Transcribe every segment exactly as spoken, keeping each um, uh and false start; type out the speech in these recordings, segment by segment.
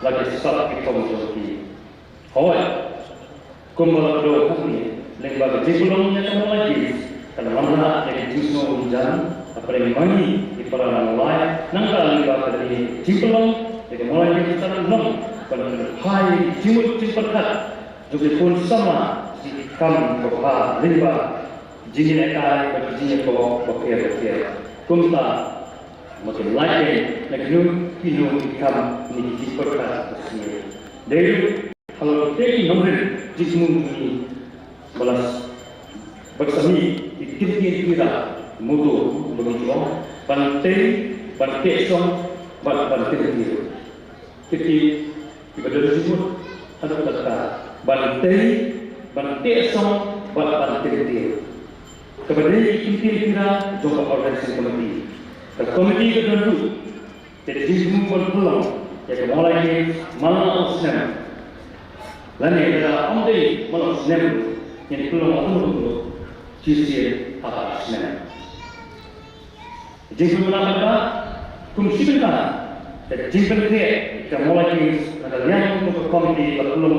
la ki sap ki thong jong ki. Hooid, kumba la kdew hangne, lyngba ka jingpynlong ïa ka Mawlai Games, kan wanrah ïa ka jingsngew umjan hapdeng ma ngi ki para Mawlai. Nangta lyngba kane ka jingpynlong ïa ka Mawlai Games kan long ban pynphai ïa ki jingmut jingpyrkhat jong ki khun samla sha ki kam kiba bha lyngba jingïalehkai bad jingïakob bapher bapher. Kumta, ma ki lait beiñ na kino kino ki kam ne ki jingpyrkhat basniew. Dei ruh halor kitei ki nongrim jingthmu jong ngi ba la, bad sa ngi ki kyntien kira, motto ba ngi ju ong, ban tei, ban teh song bad ban kyntiew. Kitei kiba don jingmut haduh katta, ban tei, ban teh song bad ban kyntiew. Kaba dei ki kyntien kira jong ka Organizing Committee. Ka Committee ka don ruh ka jingthmu ban pynlong ïa ka Mawlai Games man la u snem, lane lada ym dei man la u snem ruh, ngin pynlong kumno kumno shisien ha ka ar snem. Jingpynbna paidbah, kum shi bynta ka jingpynkhreh ka Mawlai Games na ka liang jong ka Committee ka pynlong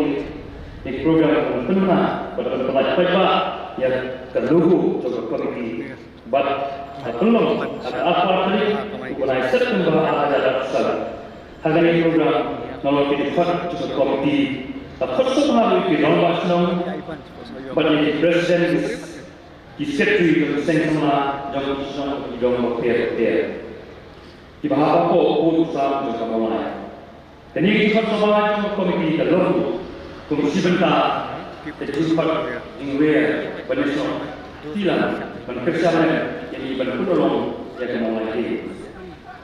ïa ka program ban pynbna bad ban pyllait paidbah ïa ka logo jong ka Committee. Bad ka pynlong ha ka arphew tarik u bnai September arhajar arphew saw. Ha kane ka program nga long u dkhot jong ka Committee, ka khot sngewbha ïa ki rangbah shnong bad ïa ki President, ki Secretary jong ki seng samla jong ki shnong, ki dong bapher bapher kiba hap hapoh u sam jong ka Mawlai. Kane ka jingkhot sngewbha jong ka Committee ka long kum shi bynta ka jingkhot jingwer ban ïasnoh kti lang ban kyrshan lem ïa ngi ban pynurlong ïa ka Mawlai Games.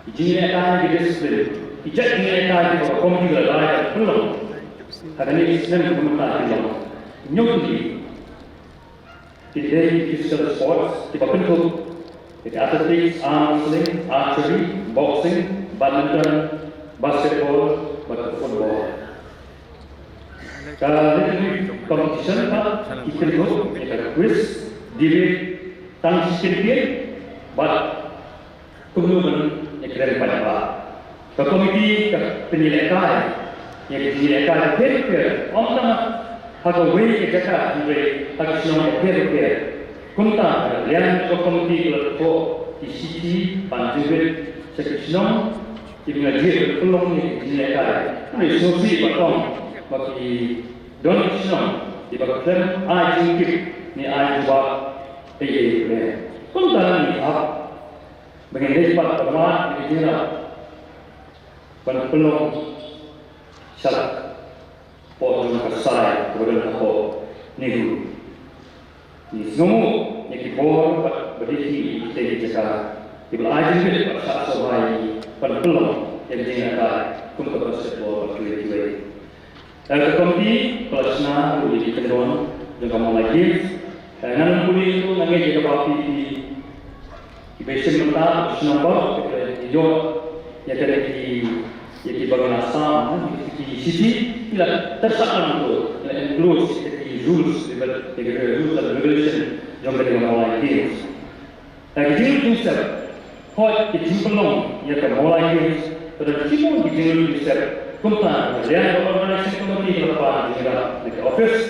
Ki jingïalehkai, ki discipline, ki jait jingïalehkai kiba ka Committee ka la rai ban pynlong ha kane ka snem ka mynta ki long hynñiew tylli. Ki dei ki physical sports kiba kynthup ïa ki athletics, arm wrestling, archery, boxing, badminton, basketball bad football. Ka literary competition pat ki kynthup ïa ka quiz, debate, tang shi kyntien bad kumno ban ïakren paidbah. Ka Committee ka pynïalehkai ïa ka jingïalehkai bapher bapher, ym tang ha kawei ka jaka hynrei ha ki shnong bapher bapher. Kumta ka liang ka Committee ka la thoh ki shithi ban jingwit sha ki shnong kiba nga jied ban pynlong ïa ka jingïalehkai. Hynrei sngewsih ba tang ba ki don ki shnong kiba khlem ai jingtip ne ai jubab ei ei ruh. Kumta ngi hap ba ngin leit pat ban wad ïa ka jingïarap ban pynlong sha la poh jong ka sai kaba don hapoh NEHU. Ngi sngewnguh ïa ki bor bad ba dei hi ïa kitei ki jaka kiba la ai jingkit bad shah sngewbha ïa ngi ban pynlong ïa ka jingïalehkai kum ka basketball bad kiwei kiwei. Eh, ka Committee ka la shna ruh ïa ki kyndon jong ka Mawlai Games. Eh, ngan ym pule ruh, nga ngeit ïa kaba phi, phi, phi ba shim bynta, phi shnong baroh phi ïoh ïa kane ki, ïa kiba ngi la sam, ïa ki shithi, ngi la tyrsah lang ruh, ngi la enclose ïa ki rules, ïa ki rules and regulation jong kane ka Mawlai Games. Ka jinglut jingsep, hooid, ka jingpynlong ïa ka Mawlai Games ka don shibun ki jinglut jingsep. Kumta ka liang ka Organizing Committee ka la pan jingïarap na ka office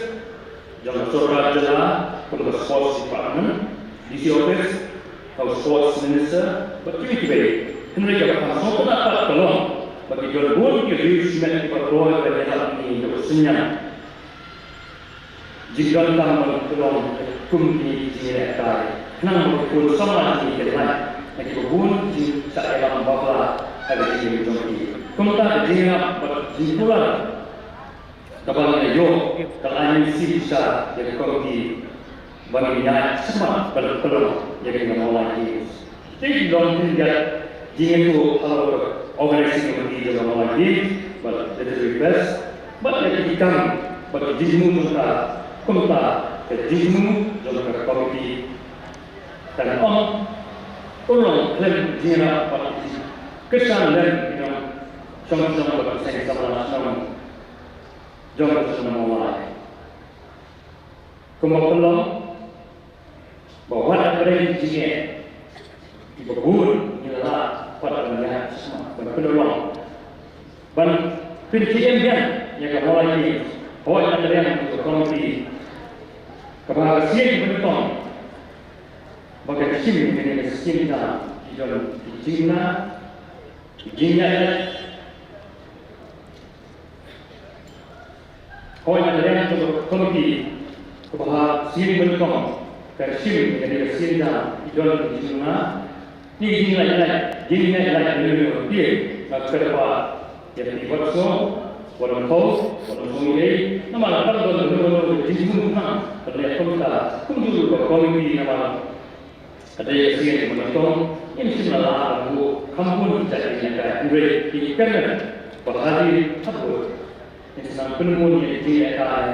jong ka sorkar jylla, kum ka Sports Department, D C Office, ka Sports Minister bad kiwei kiwei. Hynrei kaba kham sngewtynnat pat ka long ba ki don bun ki riew shimet kiba kloi ban ïarap ïa ngi da u synñiang. Jingdonkam ban pynlong kum kine ki jingïalehkai, khnang ba ki khun samla jong ngi kin lait na kiba bun ki jingshah ïalam bakla ha ka jingim jong ki. Kumta ka jingïarap bad jingkular kaba ngi la ïoh ka la ai mynsiem shisha ïa ka Committee ba ngin ïaid shakhmat ban pynlong ïa kane ka Mawlai Games. Te ki long khyndiat jingïathuh halor ka Organizing Committee jong ka Mawlai Games bad Literary Fest bad ïa ki kam bad ki jingthmu jong ka, kumta ka jingthmu jong ka Committee kan ym urlong khlem jingïarap bad ki jingkyrshan lem ki nongshong shnong bad ki seng samla shnong jong ka shnong Mawlai. Kumba pynlong ba wat hapdeng ki jingeh kiba bun ngi la lah pat ban ïaid shakhmat ban pynurlong ban Pyntieng biang ïa ka Mawlai Games, hooid na ka liang jong ka komiti kaba ha ka sien banyngkong ba kan shim ïa kane ka sien jam ki don ki jingma ki jingïaid. Hooid na ka liang jong ka komiti kaba ha sien banyngkong kan shim ïa kane ka sien jam ki don ki jingma. Ki jingïaid, jingïaid, jingïaid, jingïaid, nga kyrpad ïa phi wat sngew, wat nym thaw, wat nym sngew ei ei, namar ba don kano kano ka jingsngewthuh kane ka kumta kumjuh ruh ka komiti namar ka dei ka sien kaba nyngkong, ngim shym la lah ban buh kham bun ki jait jingïalehkai hynrei ki kynnoh ba ha ri ha bud ngin sa nang pynbun ïa ki jingïalehkai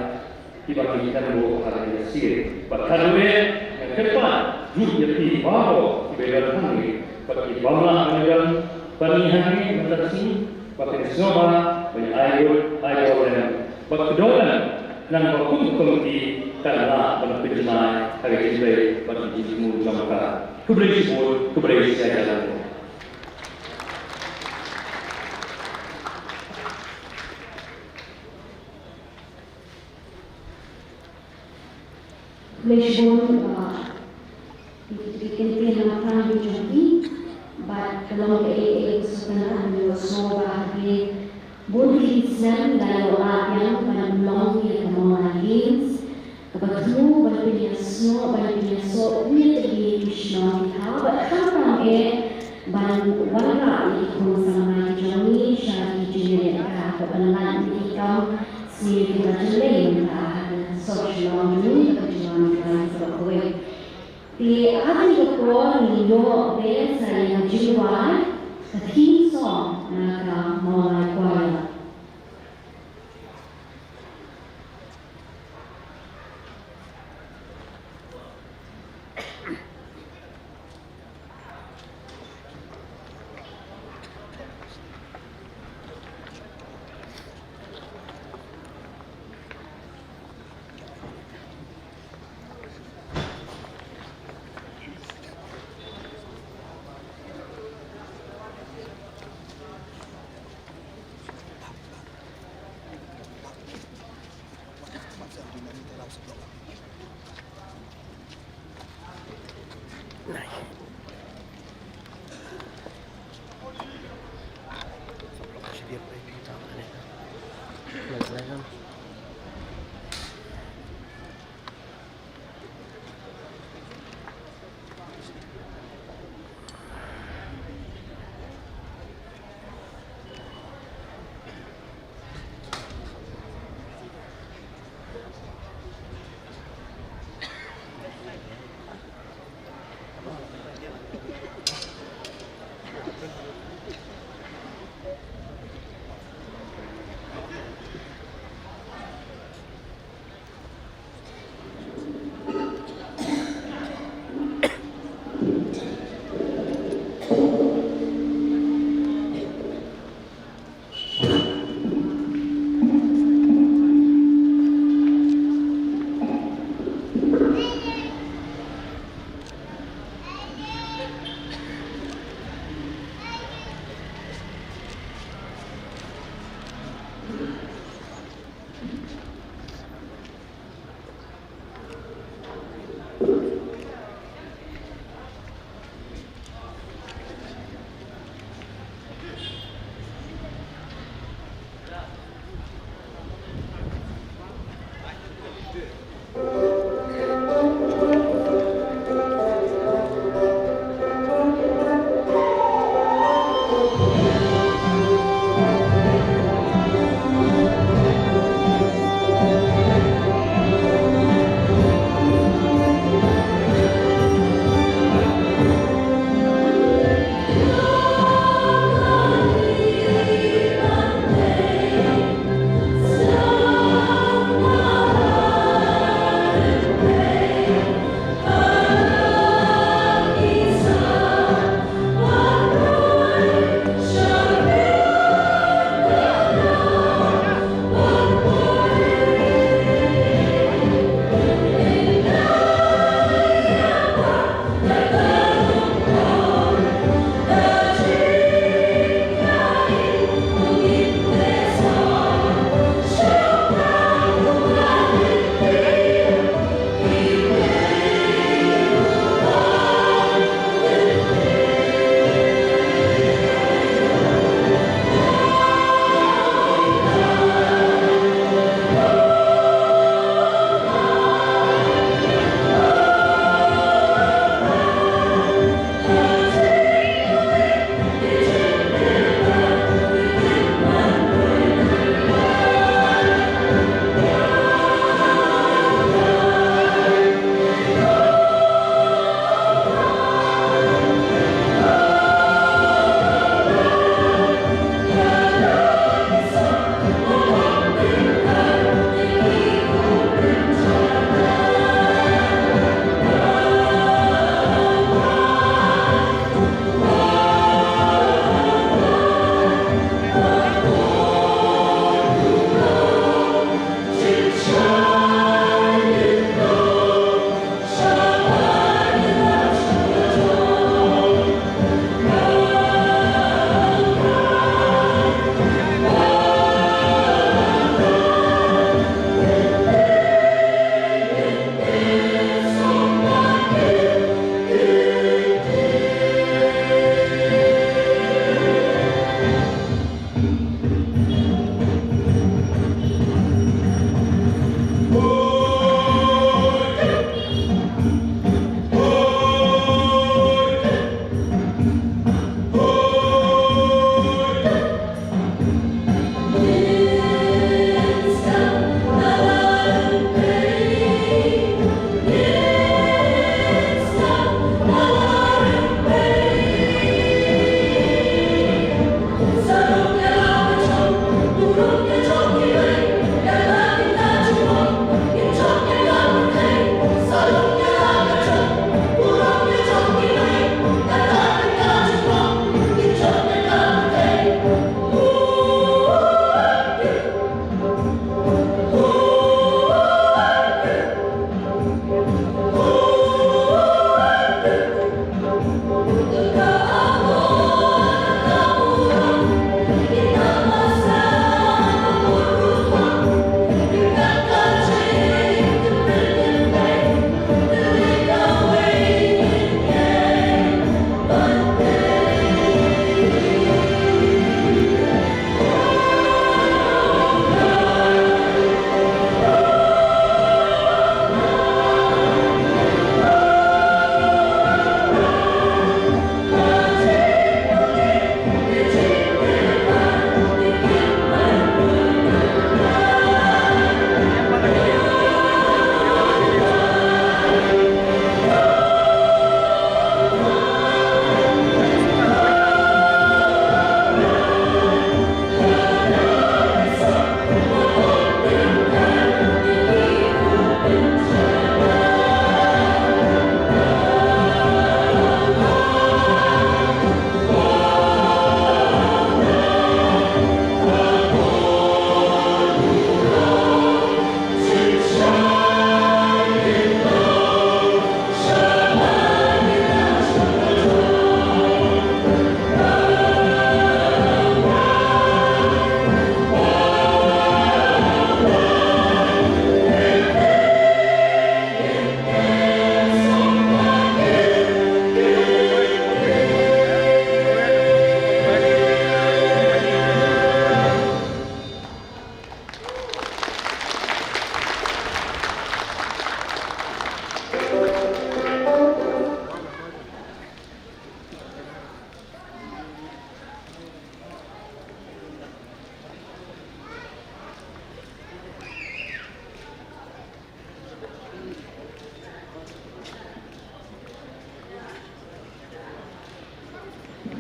kiba ngi kynnoh ha kane ka sien. Bad khatduh eh nga kyrpad ruh ïa phi baroh kiba don hangne bad ki bym lah ban ïadon bad ngi hangne mynta ka sngi ba phin sngewbha ban ai bud ai bor lem bad kdew lem khnang ba kum ka komiti kan lah ban pynjanai ha ka jingtrei bad ka jingthmu jong ka. Khublei shibun, khublei shihajar nguh. Khublei shibun, uh, ïa ki kyntien nangta jong phi, bad ka long kaei kaei ka sngewtynnat, ngi ïohsngew ba ha ki bun ki snem la ïoh lad biang ban long ïa ka Mawlai Games kaba thmu ban pynïasnoh, ban pynïasoh ïa ki shnong ki thaw bad khamtam eh ban wanrah ïa ki khun samla ki jong ngi sha ki jingïalehkai bad ban lait ïa ki kam sniew kiba jyllei mynta ha ka sor Shillong jong ngi kaba jylliew jylliew kaba kawei. Te ha kane ka por ngin ïoh beh sa ïa ka jingrwai ka theme song na ka Mawlai Choir.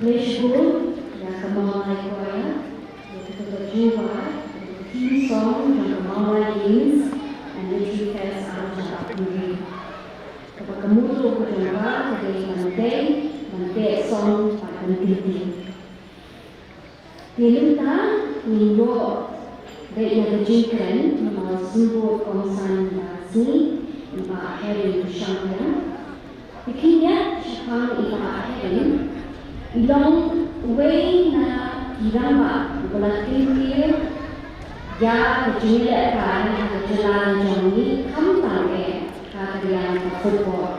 Khublei shibun ïa ka Mawlai Choir, ïa kata ka jingwan, ïa ka theme song jong ka Mawlai Games and Literary Fest ar hajar hynriew. Kaba ka motto ka jong ka ka dei ban tei, ban teh song bad ban kyntiew. Te mynta ngin ïoh beit ïa ka jingkren namar u Symbud Kongsan Barsngi, i Bah Hering Shangpliang. Te khyndiat shaphang i Bah Hering, i long uwei na ki rangbah uba la kyntiew ïa ka jingïalehkai ha ka jylla jong ngi, khamtam eh ha ka liang ka football.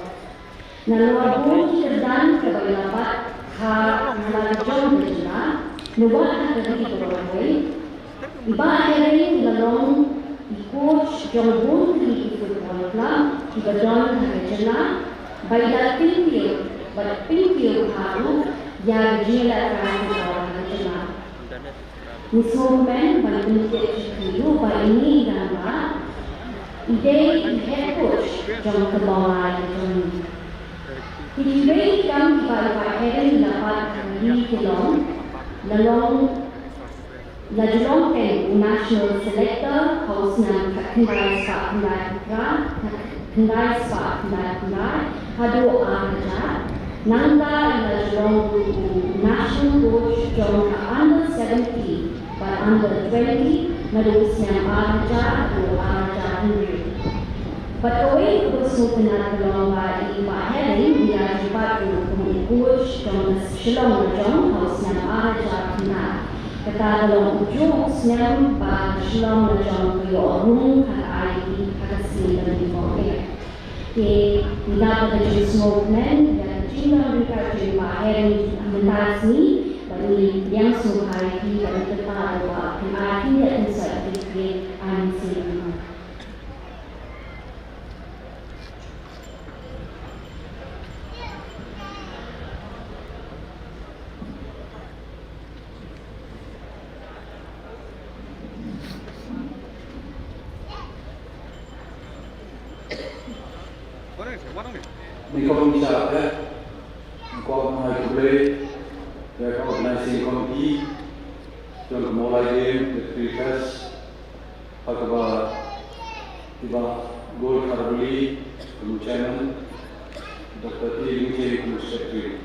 Nalor bun ki kyrdan kiba ïa la bat ha la ka jong ka jylla, ne wat ha ka ri baroh kawei, i Bah Hering i la long i coach jong bun tylli ki football club kiba don ha ka jylla, ba i la kyntiew bad pynkiew bha ruh ïa ka jingïalehkai football ha ka jylla. Ngi sngewkmen ban pyntip sha phi ruh ba ine i rangbah i dei i head coach jong ka Mawlai ka jong ngi. Te kiwei ki kam kiba i Bah Hering i la bat ha ka ri ki long, la long, la ju long keiñ u national selector ha u snem khatkhyndai spah khyndai phew phra, khatkhyndai spah khyndai phew khyndai haduh ar hajar. Nangta i la ju long u national coach jong ka under seventeen bad under twenty naduh u snem ar hajar haduh ar hajar hynriew. Bad kawei kaba sngewtynnat ka long ba i Bah Hering i la ju bat ruh kum u coach jong ka Shillong Lajong ha u snem ar hajar khyndai. Kata ka long ujuh u snem ba ka Shillong Lajong ka ïoh rung ha ka I P ha ka sngi ba nyngkong eh. Te ngi la ka jingsngewkmen ïa ka jingdon ryngkat jong i Bah Hering mynta ka sngi, bad ngi pdiang sngewbha ïa phi bad ngi kyrpad ba phin ai khyndiat khyndiat ïa phi. Ai mynsiem. Ni ko ni sa te, ni ko na ai khublei ïa ka organizing committee jong ka Mawlai Game Literary Fest, ha kaba i Bah Gul Kharbuli kum u chairman, Doctor T Lyngching kum u secretary.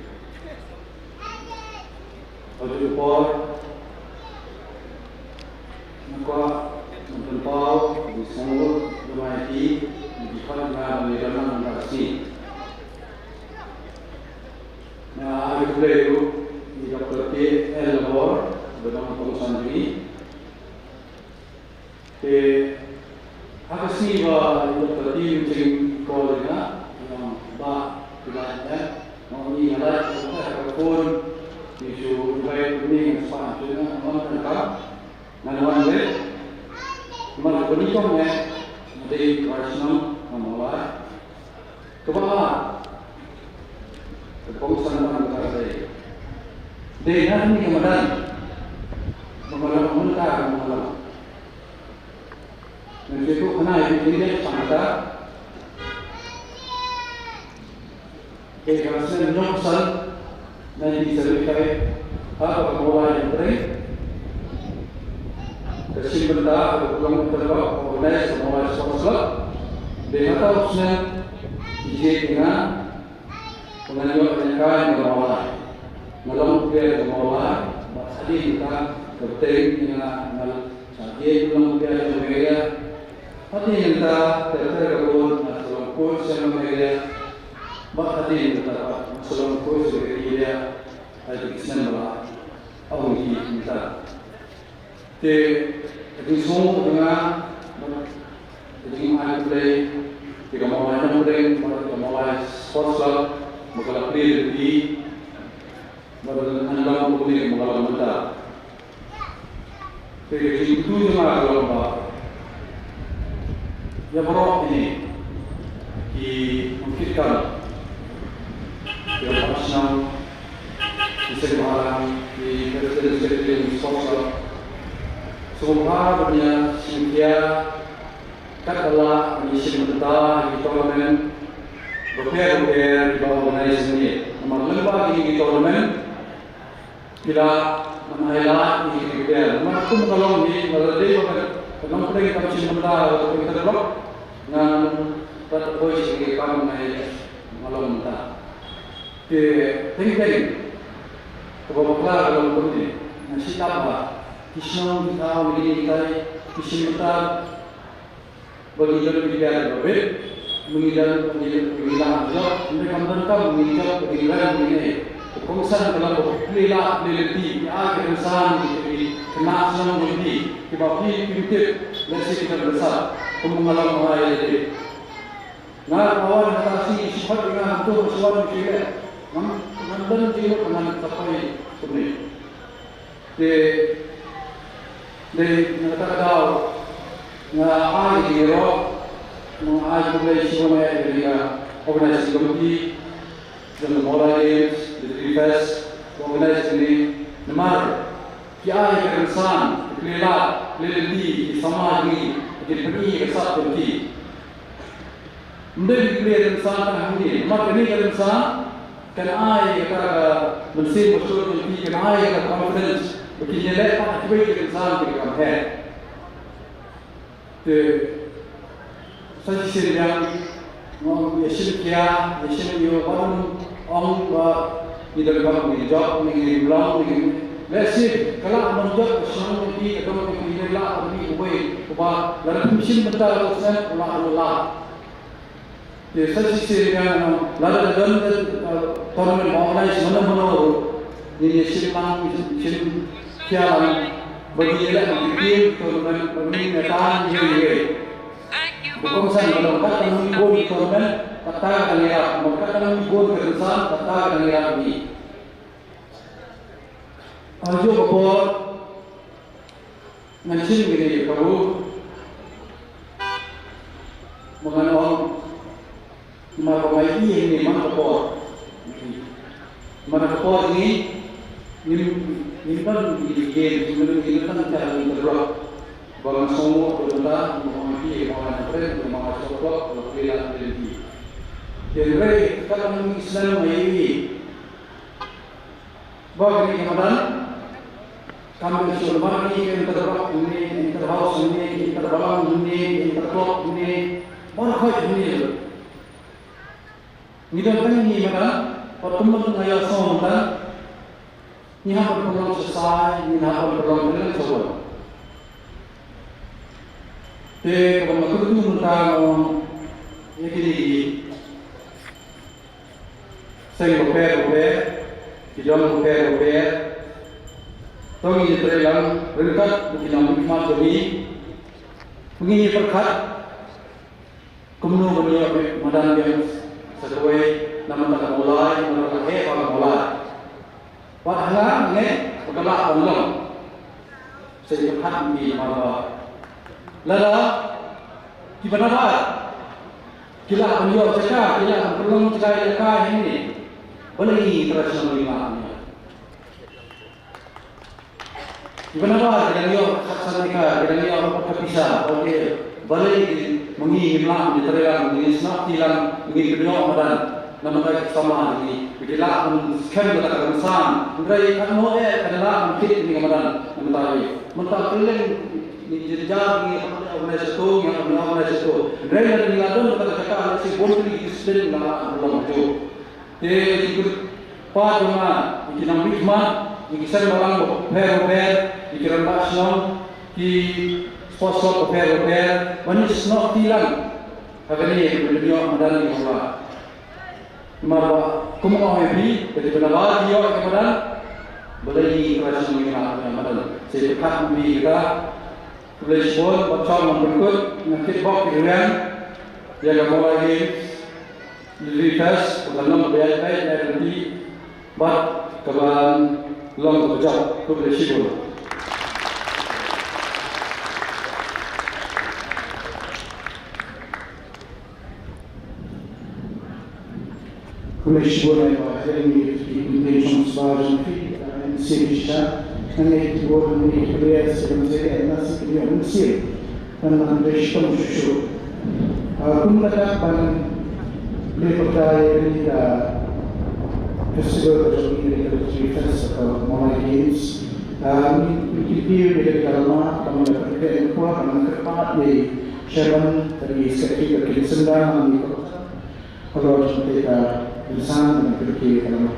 Haduh por, nga kwah ban pynpaw ïa ki sngewbha jong ngi, ïa ki khot jong ngi ban ïa don lang mynta ka sngi. Nga ai khublei ruh ïa i Doctor K L Labor, ba don kongsan jong ngi. Te ha ka sngi ba i Doctor T Lyngching i call ïa nga, i ong, "Bah, phi lait ne?" Nga ong, "Nga lait." Ka phone, ngi shu invite kumne, nga shu ong, "Nga wan tang kam, ngan wan leh." Namar kaba nyngkong eh nga dei trai shnong, nga Mawlai. Kaba ar, ka kongsan ban ka dei, dei na kane ka madan ba nga long mynta, ka madan. Ngan shu ïathuh khana ïa phi khyndiat shaphang kata. Dei ha ka snem hynñiewphew san, nineteen seventy-five, ha kaba ka Mawlai Nongkrem ka shim bynta ha ka pynlong, ka pynlong organize ka Mawlai Sports Club. Dei ha kata u snem ki jied ïa nga ba ngan ïoh ïa ka ïa ka Mawlai. Nga long u player ka Mawlai, bad hadien kata ka bteng ïa nga, nga sa ïa long u player jong ka area. Hadien kata ter ter ka bun nga sa long coach jong ka area. Bad hadien kata pat nga sa long coach jong ka area. Ai ki snem ba la ong ki mynta. Te ka jingsngew ka jong nga, ka jingai khublei ïa ka Mawlai Nongkrem bad ka Mawlai Sports Club ba ka la plie lynti bad ka la nang long kumne ba ka la long mynta. Te ka jingkyntu jong nga ka long ba ïa baroh kine ki nongkitkam, ki rangbah shnong, ki seng bhalang, ki president secretary jong ki sports club, sngewbha ban ïa shim khia kat ba lah ban ïa shim bynta ïa ki tournament bapher bapher kiba organize hangne. Namar lyngba kine ki tournament Ki la man ai lad ïa ki ki biang. Namar kum ka long hi, lada dei ba ka Nongpdeng kam shim bynta ha ka Interblock, ngan rat poi sha ki kam ngan ïa long bynta. Te teng teng kaba bakla ka long kumne. Nga sngewthuh ba ki shnong ki thaw ki dei ki tai ki shim bynta ba ngi don ki biang ba bit, ba ngi don ba ngi don ba ngi la jop, hynrei kam don kam ba ngi jop ba ngi rem ba ngi ei. Ka kongsan ka long ba plie lad plie lynti, ki ai ki rynsan ki, ki khynnah shnong lynti kiba phi phim tip lehse ki don rynsat. Kum nga long ma ai lynti. Nga ka wan ka shi shi phat nga tu shi wan shi le. Ngam ngam don jingmut ngan sa poi kumne. Te dei na kata ka daw nga ai ïaroh, nga ai khublei shibun ïa ka organizing committee jong ka Mawlai Games, the Ri Fest, ka organize kine namar ki ai ka rynsan, ki plie lad, plie lynti, ki samla jong ngi, ki pyni ka sap jong ki. Ym dei ki plie rynsan tang hangne, namar kane ka rynsan kan ai ïa ka mynsiem ba suk jong ki, kan ai ïa ka confidence ba kin ïaleh pat ha kiwei ki rynsan kiba kham heh. Te sa shisien biang nga ong ïa shim khia, ïa shim ïa ban ong ba ngi donkam ngi jop, ngi long, ngi lehse ka lah ban jop ka shnong jong ki, ka dong jong ki, ka lah ban mih uwei uba lada phim shim bynta ruh shen u lah ruh lah. Te sa shisien biang nga ong lada ka don ka, uh, tournament ba organize mano mano ruh ngin ïa shim lang, shim khia lang ba ngin ïa leh ban ki team tournament ba ngin ïa tan ïa ïa. Ba kongsan ba long katno ngi bun ki tournament kata ka dang ïarap, ba katno ngi bun ki rynsan kata ka dang ïarap ngi. Ha kajuh ka por ngan shim kine ki kabu ba ngan ong namar ba ngi ïohi hangne man ka por. Man ka por ngi ngim ngim don ngi ïohi ngim don ngi don tang ka ngi tyrwa. Ba nga sngew ba ngi don ba ngi ïohi ba ngi don ba ngi don ba ngi don ba ngi don. Hynrei ka ngi snem ngi ïohi ba kane ka madan kam dei shuh ba ngi inter block ngi, inter house ngi, inter balang ngi, inter club ngi, baroh khoit ngi. Ngi don tang ngi madan, pat kumba nga ïohsngew madan, ngi hap ban pynlong sha sai, ngi hap ban pynlong tang sha wan. Te kaba nga kyntu mynta nga ong ïa kine ki seng bapher bapher, ki jong bapher bapher. To ngin ïatrei lang ryngkat bad ki nongmihkhmat jong ngi. Ngin ïa pyrkhat kumno ban ïoh madan biang sa kawei na bynta ka Mawlai, na bynta ka heh ka Mawlai. Bad ha nga ngeit ba ka lah ban long. Sa ïa pyrkhat ngi namar ba lada kiba nabar ki lah ban ïoh jaka, ki lah ban pynlong jaka ïa ka hangne. Balei ngi trai shnong ngi lah ban ïoh? Kiba nabar ki dang ïoh khatsan ïa ka, ki dang ïoh ka pisa. Balei, balei ma ngi ngim lah ban ïatrei lang, ngin snoh kti lang, ngin pynïoh madan. Na mynta ki samla ngi, ki lah ban skhem kata ka rynsan. Hynrei katno eh ka lah ban kit ngi ka madan na mynta ngi. Mynta kylleng ngi jynjar ngi hap leh organize to, ngi hap leh organize to. Hynrei lada ngi la don kata ka jaka lehse bun tylli ki discipline ngi la lah ban long hajuh. Te ki kyrpad jong nga ïa ki nongmihkhmat, ïa ki seng balang bapher bapher, ïa ki rangbah shnong, ki sports club bapher bapher, ban ïa snoh kti lang ha kane ka pynïoh madan ïa ka Mawlai. Namar ba kum nga ong ïa phi, ka dei ban nabar ïoh ïa ka madan. Balei ngi trai shnong ngi lah ïoh madan? Sa pyrkhat ma phi kata. Khublei shibun, bad shong ngan pynkut, ngan kitbok ki rwiang ïa ka Mawlai Games, Ri Fest, ka ban long kaba ïaid beit ïaid ryntih bad ka ban long kaba jop. Khublei shibun. Khublei shibun ïa i Bah Jeremy, ïa ki kyntien shongshit jong phi, ïa ka mynsiem shisha. Nga ngeit ba ki bun ki players ki dang trei na sien ki ïoh mynsiem ban nang trei shitom shuh shuh. Ah, kum ka dak ban plie pyrthai ïa kane ka Festival ka jong ngi ka Literature Fest ka Mawlai Games. Ah, ngi ngi kiew ïa ka lama ka ban ïa ka kren ka ban kyrpad ïa i Chairman bad i Secretary ba kin synran ïa ka halor jong ka rynsan ban kiew ïa ka lama.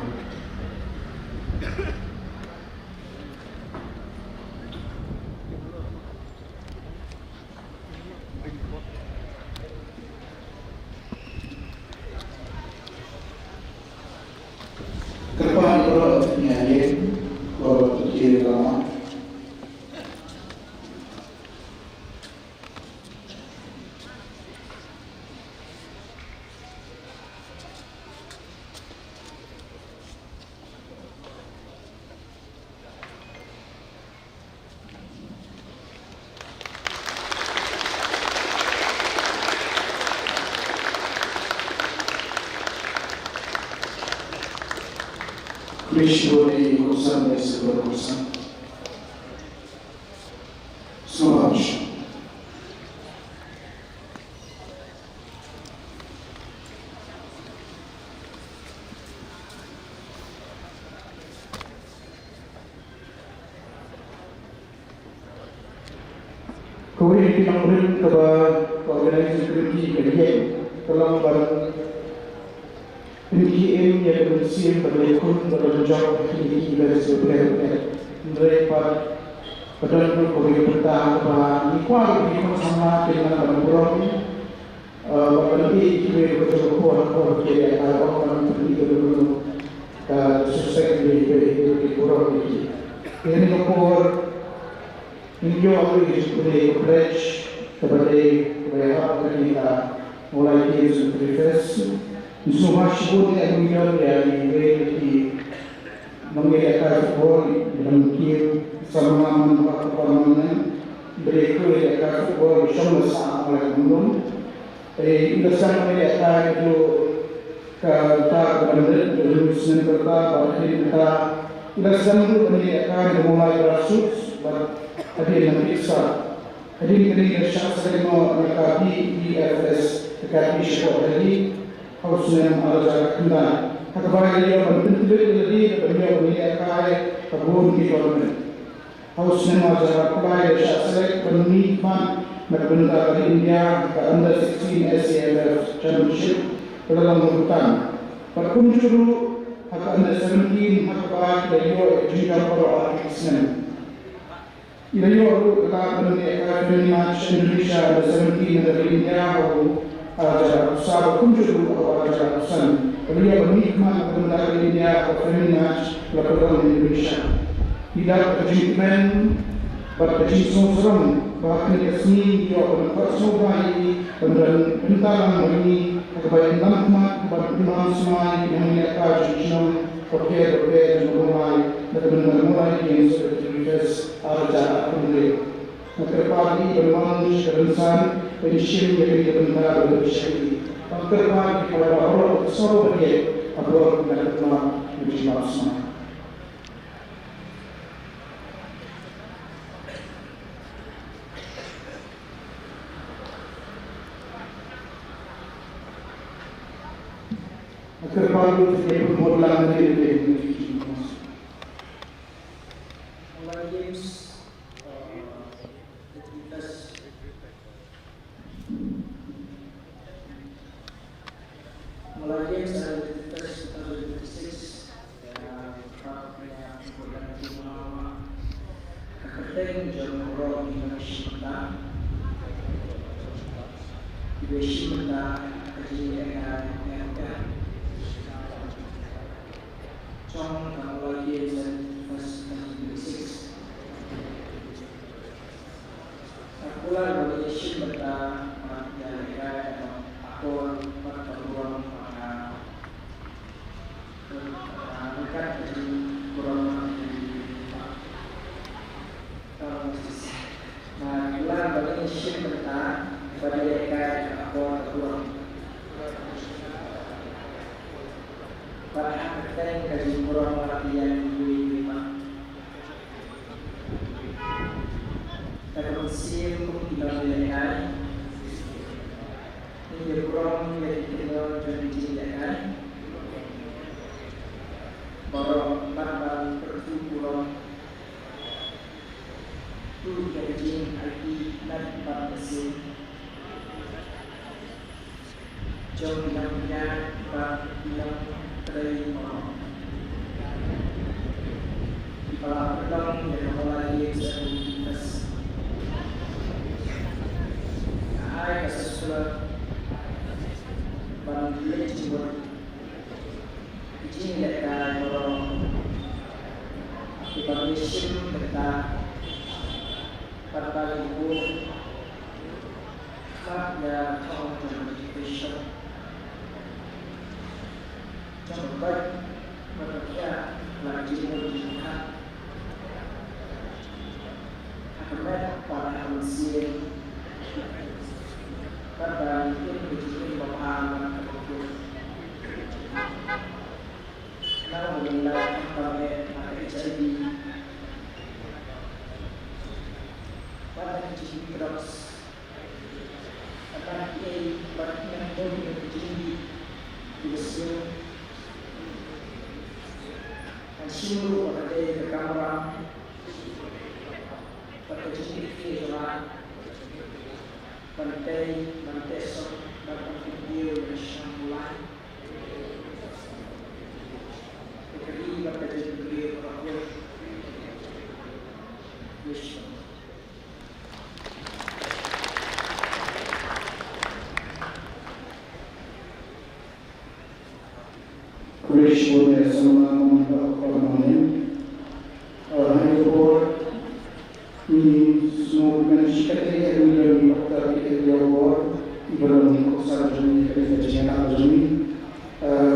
Kyrpad ïa baroh ïa ngi, baroh ïa ngi. Khublei shibun ïa i Kongsan, ïa i Sir Kongsan. Sngewbha. Kawei na ki nongrim kaba ka Organizing Committee ka ïeng ka long ban pynkhie im ïa ka mynsiem ban leh khun bad ban jop ha kine ki events kiba bniah bniah. Hynrei pat ka don ruh kawei ka bynta kaba ngi kwah ruh ki khun samla kin nang ban burom. Ah, ban ïa kiwei ruh ka jong ka por ha ka por ba ki ïalehkai, ym ban pynïaid ïa kano kano ka disrespect ïa kiwei, ïa ki burom ïa ki. Ïa kane ka por ngin ïoh ruh ïa ka jingpule ka pledge kaba dei kaba ïahap ha kane ka Mawlai Games and Literary Fest. Ngi sngewbha shibun ïa ngi ïoh ïa kiwei ki nongïalehkai football, ïa ki samla man ba ka por man, ïa kiwei ki nongïalehkai football, shong la sah Mawlai Kumlum. Eh, i la sdang ban ïalehkai naduh kata ka ban rit, naduh u snem kata, bad hadien kata i la sdang ruh ban ïalehkai naduh Mawlai Grassroots bad hadien na Big Star. Hadien kane i la shah select noh na ka B P F S Academy shapoh Delhi ha u snem ar hajar khyndai, ha kaba i la ïoh ban pyntbit ïa lade bad ban ïoh ban ïalehkai ha bun ki tournament. Ha u snem ar hajar arphew lai i la shah select ban mihkhmat na ka bynta ka ri India ha ka under sixteen S A F F Championship ba la long ha Bhutan. Bad kumjuh ruh ha ka under seventeen ha kaba i la ïoh ïa ka jingjop baroh ar tylli ki snem. I la ïoh ruh ka lad ban ïalehkai friendly match Indonesia under seventeen na ka ri India ha u ar hajar arphew saw bad kumjuh ruh ha u ar hajar arphew san ba la ïoh ban mihkhmat na ka bynta ka ri India ha ka friendly match ba la pynlong ha Indonesia. I la ka jingkmen bad ka jingsngewsarong ba ha kane ka sngi ngi ïoh ban khot sngewbha ïa i ban don bynta lang bad ngi ha kaba ïalam khmat bad ïalam smai ïa ki nongïalehkai jong ki shnong bapher bapher jong ka Mawlai na ka bynta ka Mawlai Games bad Literary Fest ar hajar arphew hynriew. Nga kyrpad ïa i ban wan sha ka rynsan ban shim ïa kane ka bynta ba la pynshai ïa i. Nga kyrpad ïa ki paidbah baroh ban sngewbha ïa ka bor na ka bynta ka jingmap smai. Nga kyrpad ïa i ban bud lang ïa i. Mawlai Games, uh, Mawlai Games and Literary Fest two thousand twenty-six. Ïa ka program jong nga ka kyrteng jong ka program jong nga ka Shim Bynta. Iba shim bynta ka jingïalehkai ïa ka jong ka Mawlai Games and Literary Fest two thousand twenty-six. Ka kular ba ngi shim bynta bad ïalehkai ïa ka akor bad ka burom ba ka, ka ryngkat ka jingburom bad ka jingburom. Ka kular ba ngi shim bynta bad ïalehkai ïa ka akor ka burom. Bad ha ka kyrteng ka jingburom bad ïa ngi wei wei ma. Ka mynsiem kum ki nongïalehkai. Ngi ïa burom ïa ki kynnoh jong ki jingïalehkai. Baroh bad ban pyrthuh burom ïa ka jingaiti met bad mynsiem jong ki nongpynïaid bad ki nongtrei baroh kiba la pynlong ïa ka Mawlai Games Activity Fest. Nga ai ka sngewsih ban leit jingmut ki jinglehkai baroh kiba ngi shim bynta bad ba ngi buh khmat ïa ka thong jong ka education. Jong ka koit bad ka khiah la ka jingmut jingpyrkhat ha ka met bad ha ka mynsiem. Bad ba ngi im ka jingim babha bad kaba khuid. Nang ba ngi la khamtam eh na ka H I V bad na ka G B drugs. Bad na kiei bad na kiei bad na kiei kiba sniew. Ngan shim ruh ba ka dei ka kamram bad ka jingkitkhlieh jong nga ban tei, ban teh song bad ban kyntiew ïa ka shnong Mawlai. Ka ri bad ka jingkitkhlieh ba ka khuid. Ïa shnong. Khublei shibun ïa samla Mama Bah Bah Mawlai. Ah, ha kane ka por ngi sngewbha ban shim kane ka ïa ka ïa ka bor iba long ka sar jong ngi, ka ïa ka jingïalang jong ngi. Ah,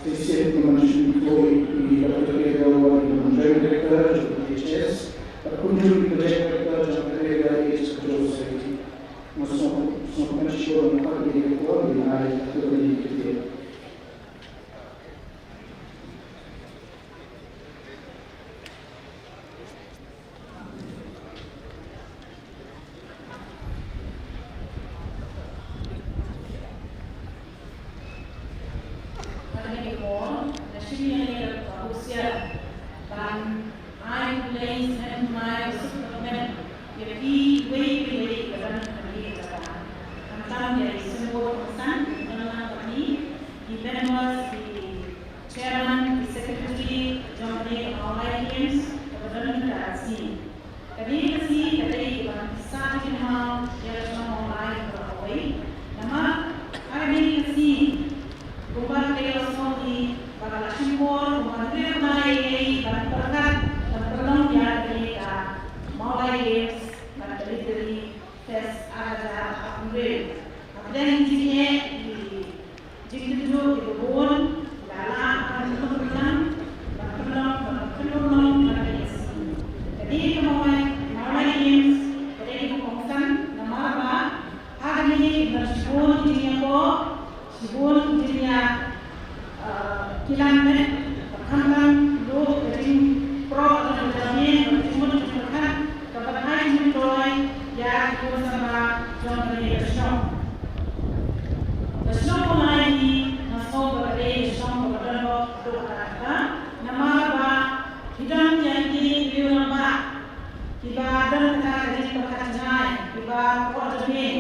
shisien ngi mon shu kyntu ïa i Doctor K. Rawal, i long Joint Director jong K H S, bad kumjuh i Project Director jong ka Area Aids Control Society. Nga sngewbha, sngewbha ban shu kyntu ïa ka bor, ïa ka ïa ka bor. Nga kane ka por, nga shim ïa kane ka husiar ban ai khublei sngewbha, sngewbha ïa phi kiwei kiwei kiba don ha kane ka jaka. Khamtam ïa i symbud kongsan, khamtam ïa phi ki members, ki chairman, ki secretary jong kane ka Mawlai Games kaba don mynta ka sngi. Kane ka sngi ka dei kaba ngi sah jingmynhaw ïa ka shnong Mawlai baroh kawei. Namar ha kane ka sngi kumba ka dei ka sngi ba ka la shim bor, kumba ngi dei ban pyrkhat ban pynlong ïa kane ka Mawlai Games bad ka Literary Fest ar hajar arphew hynriew. Hapdeng jingeh ki jingtynjuh kiba bun, la lah ban pynlong, ban pynlong, ban pynlong, ban pynlong. Ka dei ka Mawlai, Mawlai Games ka dei kaba kongsan namar ba ha kane ki don shibun ki jingïakob, shibun ki jingïa, eh, kilan met, bad khamtam ruh ka jingpyrshah jong ka jingmut jingpyrkhat kaba ai jingmyntoi ïa ki khun samla jong kane ka shnong. Ka shnong Mawlai hi nga sngew ba ka dei ka shnong kaba don bok haduh katta katta namar ba ki don ïa ki riew rangbah kiba don kata ka jingpyrkhat jngai, kiba pyrkhat jngai,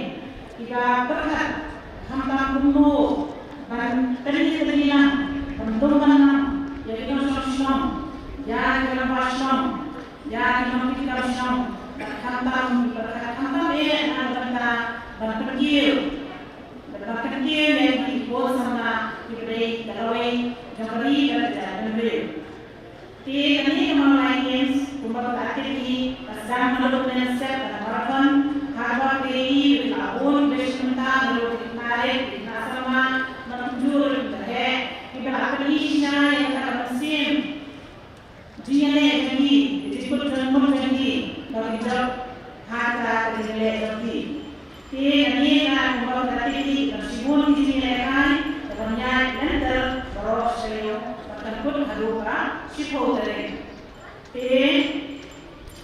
kiba pyrkhat khamtam kumno ban kynnoh kynnoh lang, ban dum ban lang ïa ki nongshong shnong, ïa ki rangbah shnong, ïa ki nongtrei kam shnong, khamtam, khamtam eh na ka bynta ban pynkiew, ban pynkiew ïa ki khun samla kiba dei ka lawei jong ka ri bad ka jaitbynriew. Te kane ka Mawlai Games kumba ka la tip hi ka sdang naduh mynstep ka marathon, haba ka dei hi ka la bun beit mynta naduh ki khynnah rit, ki khynnah samla, nongkynjur, ki khynnah heh, kiba la pyni shisha ïa ka mynsiem jingïaleh jong ki, ka jingkut jingmut jong ki ba kin jop ha kata ka jingïaleh jong ki. Te kane ka kumba ka la tip hi ka shibun ki jingïalehkai kaban ïaid lynter baroh shi taïew bad kan kut haduh ka shiphew tarik. Te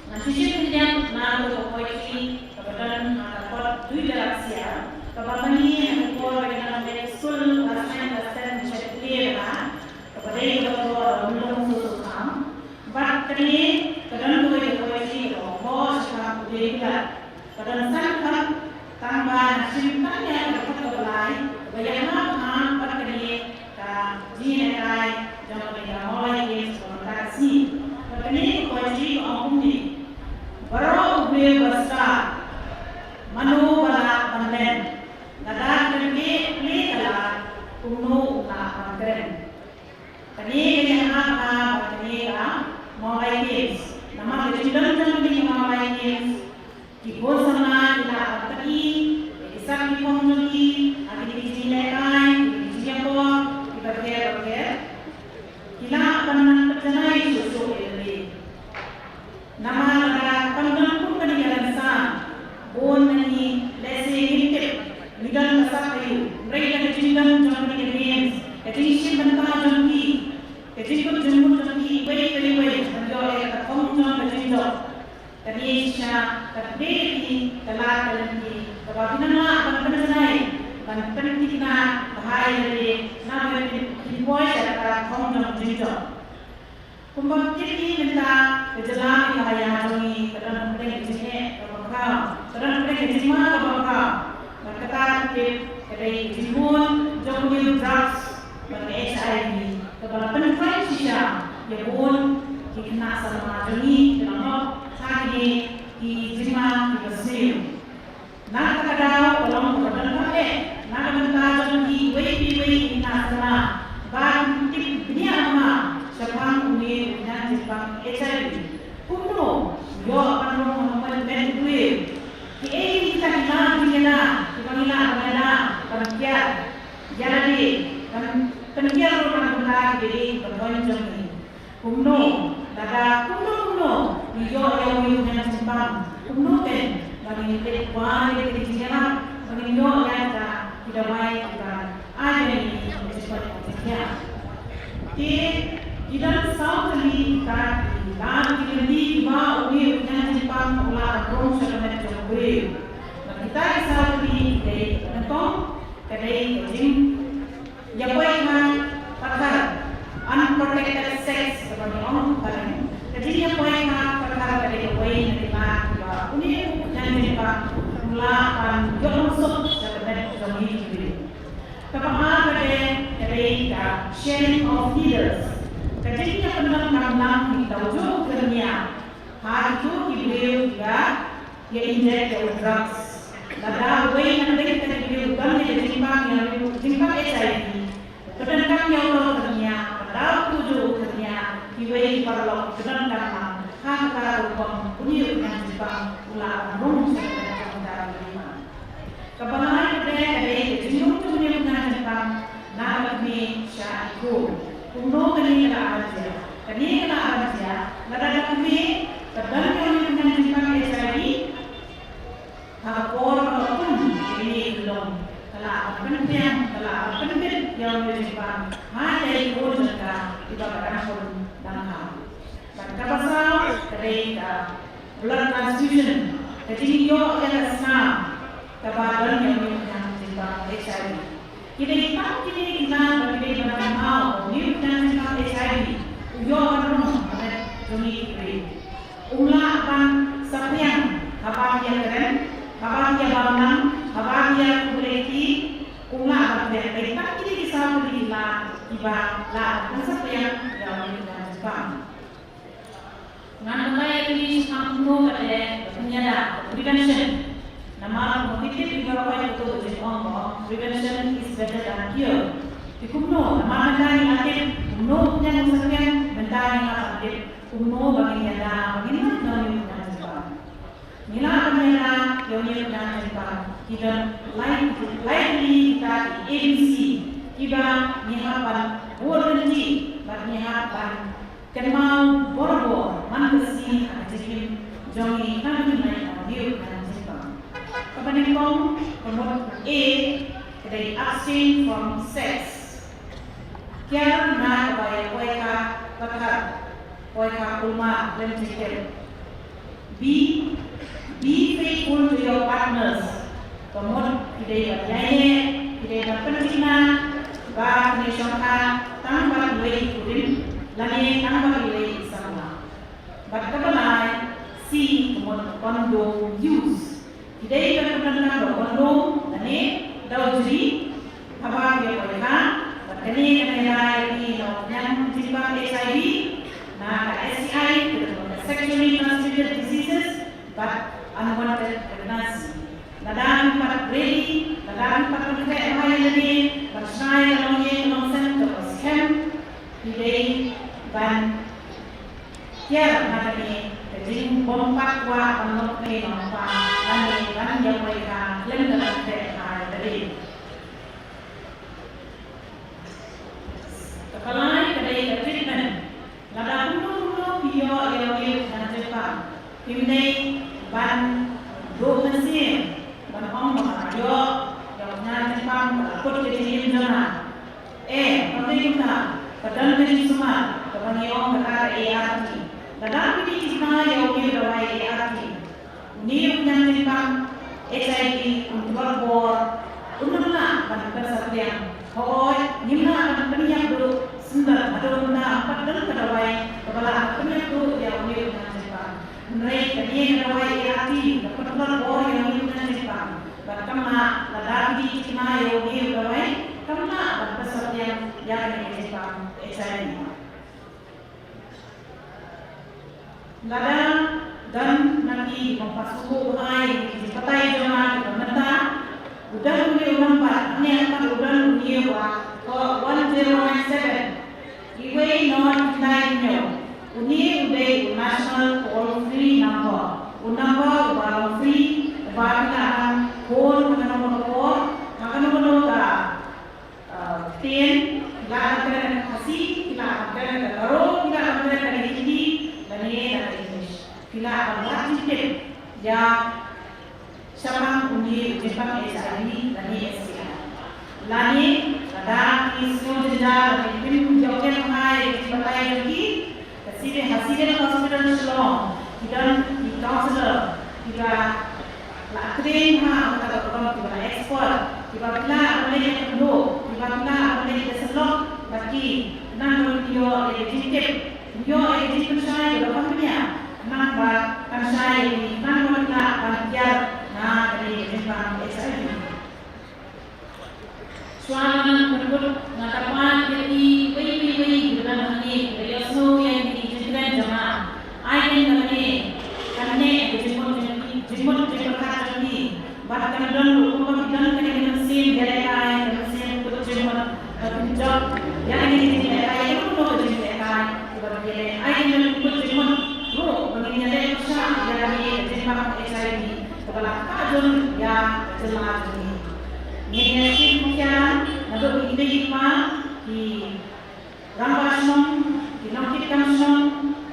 ngan shu shim khyndiat na kawei ka poetry kaba don ha ka kot Dui Darap Siar kaba mane ha ka por ba ki nongtrei skul class nine, class ten ki shu pule bha, kaba dei kaba ka long Tang ba ngan shim tang ïa ka dkhot kaba lai, kaba ïahap ha bad kane ka jingïalehkai jong kane ka Mawlai Games kaba mynta ka sngi. Bad kane ka poetry ka ong kumne: Baroh u briew ba stad, mano ba lah ban len? Lada khlem plie ka lad, kumno u lah ban kren? Kane ka ïahap ha bad kane ka Mawlai Games. Namar ka jingdon jong kane ka Mawlai Games, ki khun samla ki lah ban pyni ïa ki sak ki phong jong ki ha kine ki jingïalehkai, kine ki jingïakop kiba pher ba pher. Ki lah ban nang pynjanai shuh shuh ïa lade. Namar lada kam don kum kane ka rynsan, bun na ngi lehse ngim tip ngi don ka sak aïu. Hynrei da ka jingdon jong kane ka games, ka jingshim bynta jong ki, ka jingkut jingmut jong ki iwei pa iwei ban ïoh ïa ka thong jong ka jingjop, kane shisha ka plie ïa ki ka lad ka lynti kaba phin nang lah ban pynjanai, ban pynthikna bha ïa lade, namar phin poi sha ka thong jong ka jingjop. Kumba phi tip hi mynta, ka jylla Meghalaya jong ngi ka don hapdeng ka jingeh kaba khraw, ka don hapdeng ka jingma kaba khraw. Bad kata phi tip ka dei ka jingbun jong une u drugs bad ka H I V kaba la pyntrei shisha ïa bun ki khynnah samla jong ngi kiba la hok ha kine ki jingma kiba sniew. Na kata ka daw ka long kaba donkam eh na ka bynta jong kiwei kiwei ki khynnah samla ba kin tip bniah ma shaphang une u khñiang jingpang H I V. Kumno ïoh ban rung ha ka met u briew? Kiei kita ki mat ki jingïada kiba ngi lah ban ïada ban kiar ïa lade, ban pynkiar ruh na ka bynta ki dei ki kynhun jong ngi. Kumno, lada kumno kumno ngi ïoh ïa une u khñiang jingpang, kumno kein ba ngin leit wad ïa ki jingïarap, ba ngin ïoh ïa kita ki dawai kiba ai ïa ngi ki jingkoit ki jingkhiah? Te ki don saw tylli kita ki lad ki lynti kiba une u khñiang jingpang u lah ban rung sha ka met jong u briew. Bad kita ki saw tylli ki dei, kaba nyngkong ka dei ka jing ïa poi ha pathar, unprotected sex kaba ngi ong ha Phareng. Ka jingïa poi ha pathar ka dei kawei na ki lad kiba une u khñiang jingpang u lah ban ïoh nongsuk sha ka met jong ngi ki briew. Kaba ar ka dei, ka dei ka sharing of needles. Ka jingïa pyndonkam lang ïa uta ujuh u kyrñia ha kito ki briew kiba ïa inject ïa u drugs. Lada uwei na pdeng kita ki briew u don ïa ka jingpang, ïa u jingpang H I V, u pyndonkam ïa uta u kyrñia, lada utu ujuh u kyrñia, kiwei ki paralok ki pyndonkam lang ha kata ka rukom, une u khñiang jingpang u lah ban rung sha ka met jong kita ki briew. Kaba lai pat ka dei ka jingrung jong une u khñiang jingpang na ka kmie sha i khun. Kumno kane ka lah ban jia? Kane ka lah ban jia lada ka kmie ka don ïa une u khñiang jingpang H I V, ha ka por ba ka pun ïa kane ka long, ka lah ban pynbiang, ka lah ban pynbit ïa une u jingpang ha ïa i khun jong ka iba ka dang pun dang kha. Bad kaba saw ka dei ka blood transfusion, ka jingïoh ïa ka snam kaba don ïa une u khñiang jingpang H I V. Ki dei tang kine ki lad ba ki dei ban kynmaw ba une u khñiang jingpang H I V u ïoh ban rung ha ka met jong ngi ki briew. Um lah ban saphriang haba ki ïakren, haba ki ïabamnam, haba ki ïakhublei kti, um lah ban phrang. Dei tang kine ki saw tylli ki lad kiba lah ban saphriang ïa une u khñiang jingpang. Ngan batai ïa kine shaphang kumno ka dei ka jingïada, prevention. Namar kumno ki tip ki baroh, ïa kito ki jingong ba prevention is better than cure. Te kumno, namar mynta ngi la tip kumno u khñiang u saphriang, mynta ngi la tip kumno ba ngin ïada ba ngin ïoh ïa une u khñiang jingpang. Ngi lah ban ïada ïa une u khñiang jingpang, ki don lai, lai tylli kita ki A B C kiba ngi hap ban bud lynti bad ngi hap ban kynmaw barabor man ka sngi ha ka jingim jong ngi, khnang ba ngin ïoh ïa une u khñiang jingpang. Kaba nyngkong, ka mut A, ka dei abstain from sex. Kiar na kaba ïa poi ha pathar, poi ha kulmar lem jingtip. Be, be faithful to your partners. Ka mut ki dei ban ïaineh, ki dei ban pynthikna ba kine ki shongkha tang bad iwei i khun lane tang bad iwei i samla. Bad kaba lai, C, ka mut condom use. Ki dei ban pyndonkam da u kondom lane da u jri haba ki ïakoi kha. Bad kane kan ïada ïa ki na u kñia jingpang H I V, na ka S T I, ka sexually transmitted diseases, bad unwanted pregnancy. Lada phi pat ready, lada phi pat pynkhreh bha ïa lade ban shna ïa ka longïing longsem kaba skhem, phi dei ban kiar na kane ka jingbym pat kwah ban long kmie nongpang lane ban ïakoi kha khlem da pynkhreh bha ïa lade. Kaba lai ka dei ka treatment. Lada kumno kumno phi ïoh ïa u kñia jingpang, phim dei ban duh mynsiem ban ong ba nga ïoh ïa u kñia jingpang ba la kut ka jingim jong nga. Eh, kam dei kumta, ka don ka jingsumar kaba ngi ong kata ka A R T. Lada phi dei thikna ïa u kñia dawai A R T, une u kñia jingpang H I V un tlot bor, un ym lah ban pynsaphriang. Hooid, ngim lah ban pynïap duh, sngewbha haduh mynta ym pat don ka dawai kaba lah ban pynïap duh ïa une u kñia jingpang. Hynrei kane ka dawai A R T ka pyntlot bor ïa une u kñia jingpang. Bad kam lah, lada phi dei thikna ïa une u dawai, kam lah ban pynsaphriang ïa kane ka jingpang H I V. Lada don na phi kiba ym pat sngewthuh bha ïa ki jingbatai jong nga kiba mynta, u don une u number, hangne pat u don une uba one zero nine seven, iwei nod khyndai hynñiew. Une u dei u national toll free number, u number uba long free, uba phi lah ban phone ha kano kano ka por, ha kano kano ka Ah, ktien, phi lah ban kren ka Khasi, phi lah ban kren ka Garo, phi lah ban kren ka Hindi, lane ka English. Phi lah ban wad jingtip ïa shaphang une u jingpang H I V lane S T I. Lane lada phi sngew jynjar lane phim ïoh kren bha ïa ki jingbatai jong ki, ka Civil, ha Civil Hospital Shillong ki don ki counselor kiba la train ha kata ka rukom, kiba la expert, kiba phi lah ban leit ïakynduh, kiba phi lah ban leit ïasyllok bad ki, khnang ba phin ïoh ïa ka jingtip, phin ïoh ïa ka jingpynshai kaba kham bniah, khnang ba kan shai ïa phi, khnang ba phi lah ban kiar na kane ka jingpang H I V. Shuwa ban pynkut, nga kyrpad ïa kiwei kiwei kiba don hangne, kiba ïohsngew ïa kine ki jingkren jong nga. Ai keiñ ba kane kan neh ka jingmut jong ki, jingmut jingpyrkhat jong ki. Bad kan don ruh kumba ki don kane ka mynsiem ïalehkai, ka mynsiem kut jingmut, ba kin jop ïa kane ka jinglehkai, ïa kano kano ka jinglehkai kaba ki leh. Ai keiñ ba kin kut jingmut ruh ba ngin ïaleh pyrshah ïa kane ka jingpang H I V. Kaba la kah jur ïa ka jylla jong ngi. Ngin ïa shim khia naduh ki kmie ki kpa, ki rangbah shnong, ki nongkitkam shnong,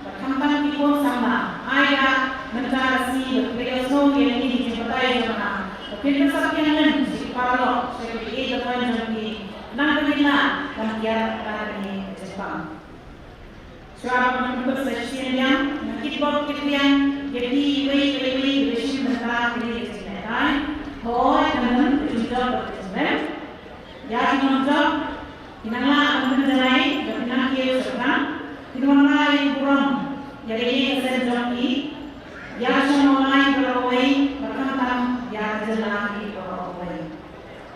bad khamtam ki khun samla. Ai da mynta ka sngi ba phi la ïohsngew ïa kine ki jingbatai jong nga, ba phin pynsaphriang lem sha ki paralok, sha ki ïeit ki dohkha jong ki, khnang ba ngin lah ban kiar ïa kane ka jingpang. Shuwa ban pynkut sa shisien biang, nga kitbok kitrwiang ïa phi iwei pa iwei kiba shim bynta ha kane ka jingïalehkai. Hooid, kan don ka jingjop bad ka jingrem. Ïa ki nongjop, kin nang lah ban pynjanai bad kin nang kiew shaphrang. Kin wanrah ïa u burom ïa ka ïing ka sem jong ki, ïa ka shnong Mawlai baroh kawei, bad khamtam ïa ka jylla hi baroh kawei.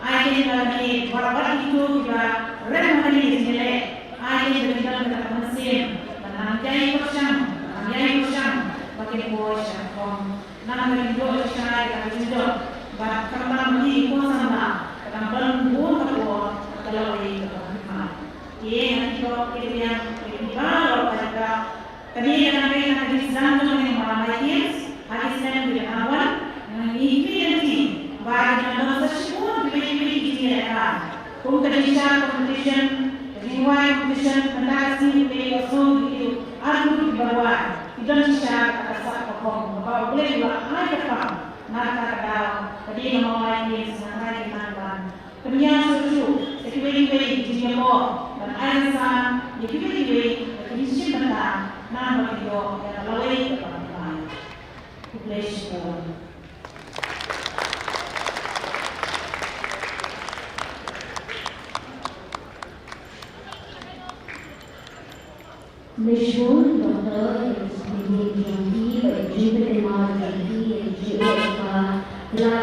Ai keiñ ba kine, wat, wat kito kiba rem ha kane ka jingïaleh, ai keiñ ba kin don kata ka mynsiem ban nang ïai pyrshang, ban nang ïai pyrshang ba kin poi sha rukom, nang ba kin ïoh shisha ïa ka jingjop. Bad khamtam ba kine ki khun samla ka dang don bun ka por bad ka lawei kaba kham bha. Te nga kitbok kitrwiang ïa phi baroh kata. Kane ka dang dei na ka jingsdang jong ngi, Mawlai Games, ha ki snem kiba dang wan. Ngi khmih lynti ba kin nang don sa shibun kiwei kiwei ki jingïalehkai, kum ka jingshar competition, ka jingwai competition. Mynta ka sngi phi la ïohsngew ïa ki ar group kiba rwai, ki don shisha kata ka sap ka phong, kaba U Blei u la ai kyrpang na kata ka daw. Ka dei na Mawlai Games, nangta kin nang ban pynïar shuh shuh ïa kiwei kiwei ki jingïakop ban ai rynsan ïa kiwei kiwei ba kin shim bynta, khnang ba kin ïoh ïa ka lawei kaba kham bha. Khublei shibun. Khublei shibun, Doctor, ïa ka jingpynhun jong phi, bad ïa ka jingpynhun jong phi, ïa ka jingpynhun jong phi, ïa ka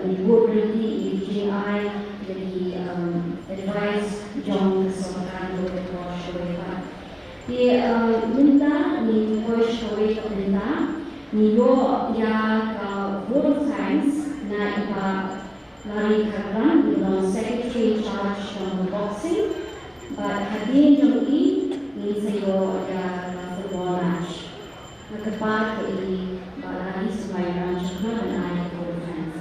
Ngi buh ryntih ïa ki jingai, ïa ki, um, advice jong ka sorkar, ïa ka por shawei pat. Te, um, mynta ngi poi sha kawei ka bynta, ngi ïoh ïa ka vote of thanks na i Bah Larry Kharband, i long secretary in charge jong ka boxing, bad hadien jong i ngin sa ïoh ïa ka football match. Nga kyrpad ïa i Bah Larry Sumai Ranjana ban ai ka vote of thanks.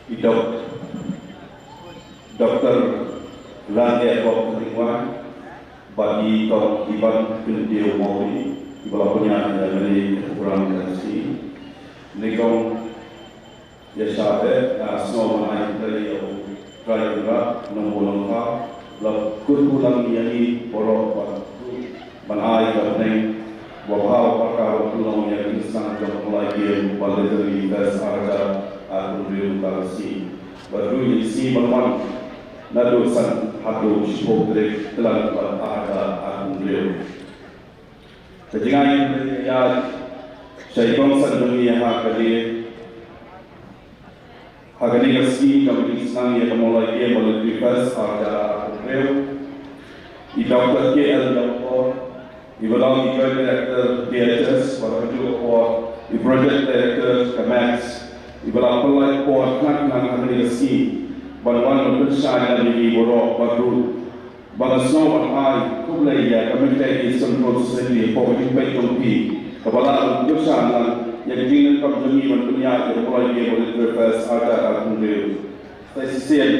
I Dok-, Doktor Raneh Bok Ringwang, bad i Dok Iban Kyntiew Mawri, iba la pynïaid ïa kane ka program ka sngi. Nyngkong ïa sha eh, nga sngew ban ai khublei ïa U Trai Kynrad Nongbuh Nongthaw, ba la kyrkhu lang ïa ngi baroh ban, ban ai ka bneng, ba bha ba ka pynlong ïa ka jingsneng jong ka Mawlai Game Voluntary Fest ar hajar arphew hynriew mynta ka sngi. Bad ruh ïa ka sngi ban wan naduh san haduh shiphew tarik Kyllalyngkot ar hajar arphew hynriew. Ka jingai khublei ka ïaid sha i kongsan jong ngi ha kane, ha kane ka sngi jong ka jingsneng ïa ka Mawlai Game Voluntary Fest ar hajar arphew hynriew. I Doktor K L Jokor, iba long i Joint Director D H S, bad ha kajuh ka por i Project Director ka MACS, iba la pynlait por khnang khnang ha kane ka sngi ban wan ban pynshai ïa ngi baroh, bad ruh ba nga sngew ban ai khublei ïa ka Myntoi East Khynrut Society hapoh ka jingpeit jong phi, kaba la ban kyrshan lang ïa ka jingdonkam jong ngi ban pynïaid ïa ka Mawlai Game Voluntary Fest ar hajar arphew hynriew. Sa shisien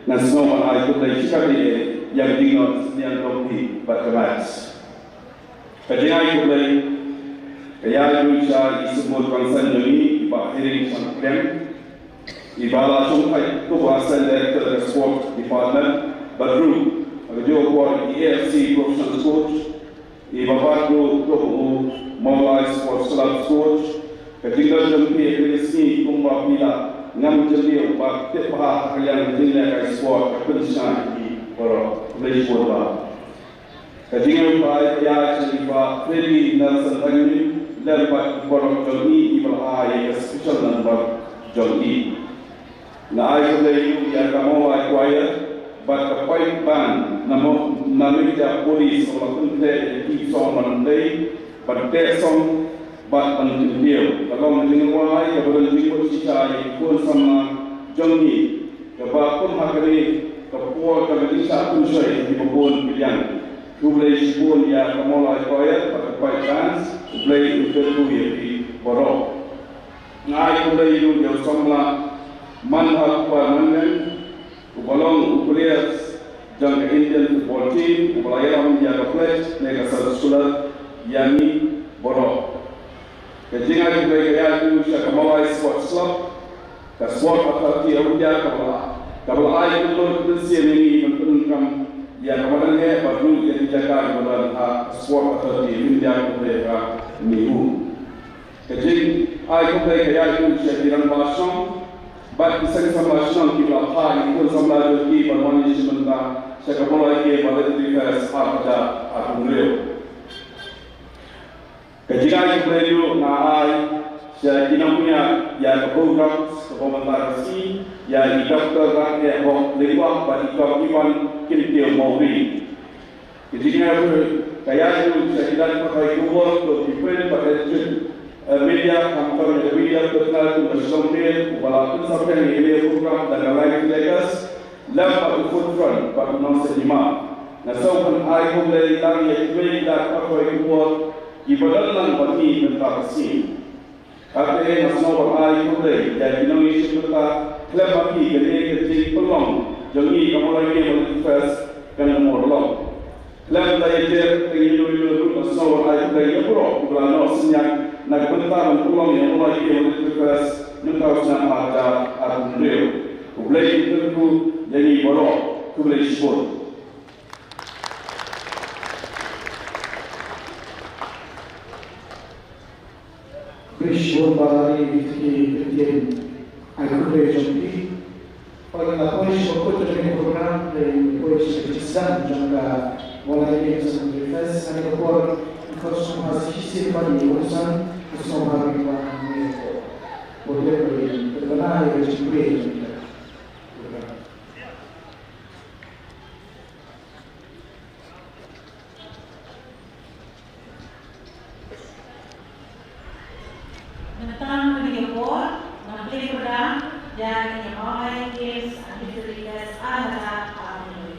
nga sngew ban ai khublei shikatdei ïa ka jingnoh synñiang jong phi bad ka MACS. Ka jingai khublei ka ïaid ruh sha i symbud kongsan jong ngi, i Bah Hering Shangpliang, iba la shongthait kum u Assistant Director ka Sport Department, bad ruh ha kajuh ka por i A F C Professional Coach, iba pat ruh kum u Mawlai Sports Club Coach. Ka jingdon jong phi ha kane ka sngi kumba phi la ngam jylliew bad tip bha ha ka liang ka jinglehkai sport ka pynshai ïa ngi baroh. Khublei shibun Bah. Ka jingai khublei ka ïaid sha i Bah Freddy Nelson Dangmim lem bad ki paralok jong i, iba la ai ïa ka special number jong i. Nga ai khublei ruh ïa ka Mawlai Choir bad ka Pipe Band na Mo-, na Media Police, kaba la pynkhreh ïa ki song ban tei, ban teh song bad ban kyntiew. Ka long ka jingrwai kaba don jingmut shisha ïa ki khun samla jong ngi, kaba kum ha kane ka por ka la jingshah pynshoi ïa kiba bun ki liang. Khublei shibun ïa ka Mawlai Choir bad ka Pipe Band, U Blei un kyrkhu ïa phi baroh. Nga ai khublei ruh ïa u samla Manbha Kupar Manbeng, uba long u player jong ka Indian football team, uba la ïalam ïa ka pledge ne ka Sir Sula ïa ngi baroh. Ka jingai khublei ka ïaid ruh sha ka Mawlai Sports Club, ka Sport Authority of India, kaba la, kaba la ai ka lor ka mynsiem ïa ngi ban pyndonkam ïa ka madan heh bad ruh ïa ki jaka kiba don ha ka Sport Authority of India, kaba dei ha NEHU. Ka jingai khublei ka ïaid ruh sha ki rangbah shnong bad ki seng samla shnong kiba la phah ïa ki khun samla jong ki ban wan ïashim bynta sha ka Mawlai Game Voluntary Fest ar hajar arphew hynriew. Ka jingai khublei ruh nga ai sha ki nongpynïaid ïa ka program kaba mynta ka sngi, ïa i Doktor Raneh Hok Lyngdoh bad i Doktor Iban Kyntiew Mawri. Ka jingai ruh ka ïaid ruh sha ki lad pathai khubor, ki print bad electronic, eh, media, khamtam ïa ka media partner kum ka Shillong Mail, uba la pynsaphriang ïa kane ka program da ka live telecast, lem bad u Food Front bad u Nongsiej Hima. Nga sngewbha ban ai khublei lang ïa kiwei ki lad pathai khubor kiba don lang bad ngi mynta ka sngi. Kata nga sngewbha ban ai khublei ïa ki nongïashim bynta, khlem ma ki kane ka jingpynlong jong ngi ka Mawlai Game Voluntary Fest kan ym urlong. Khlem da ïa ter tang ïa ino ino ruh, nga sngewbha ban ai khublei ïa baroh kiba la noh synñiang na ka bynta ban pynlong ïa ka Mawlai Game Voluntary Fest mynta u snem ar hajar arphew hynriew. U Blei un kyrkhu ïa ngi baroh. Khublei shibun. Khublei shibun Bah Larry, ïa kine ki kyntien ai khublei jong phi. Pat ngi la poi sha ba kut jong kane ka program, ngi poi sha ka jingsdang jong ka Mawlai Games and Fest. Ha kane ka por Sngewbha shisien pat ïa ki kongsan, sngewbha ïa ki kongsan. Mynta kane ka por, ngan plie kyrdan ïa kane ka Mawlai Games Under Twenty Test ar hajar arphew.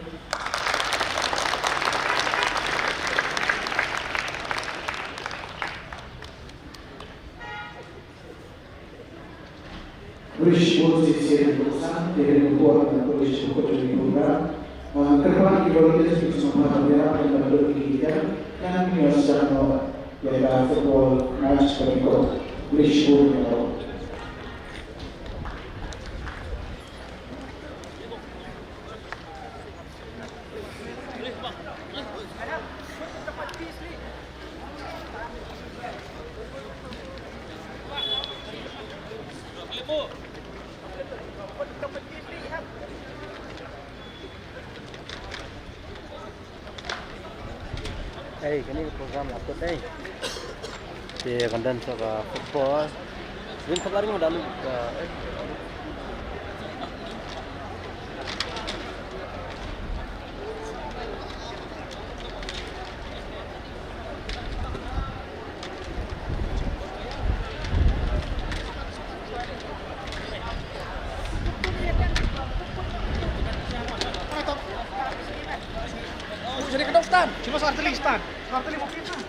Khublei shibun shisien ïa ki kongsan, te ha kane ka por ngan khublei shibun ïa ki program. Ngan kyrpad ïa ki volunteers ki sngewbha ban ïarap ban ïarap ïa ki, ïa, ngan ïa sdang noh ïa ka football match ba ki ko. Khublei shibun ïa ki. Ei, kane ka program la kut ei. Te kan don sa ka football. Win khap lari mo dalu ka, eh. Jadi kedok stand. Cuma satu lagi stand. Satu lagi mungkin stand.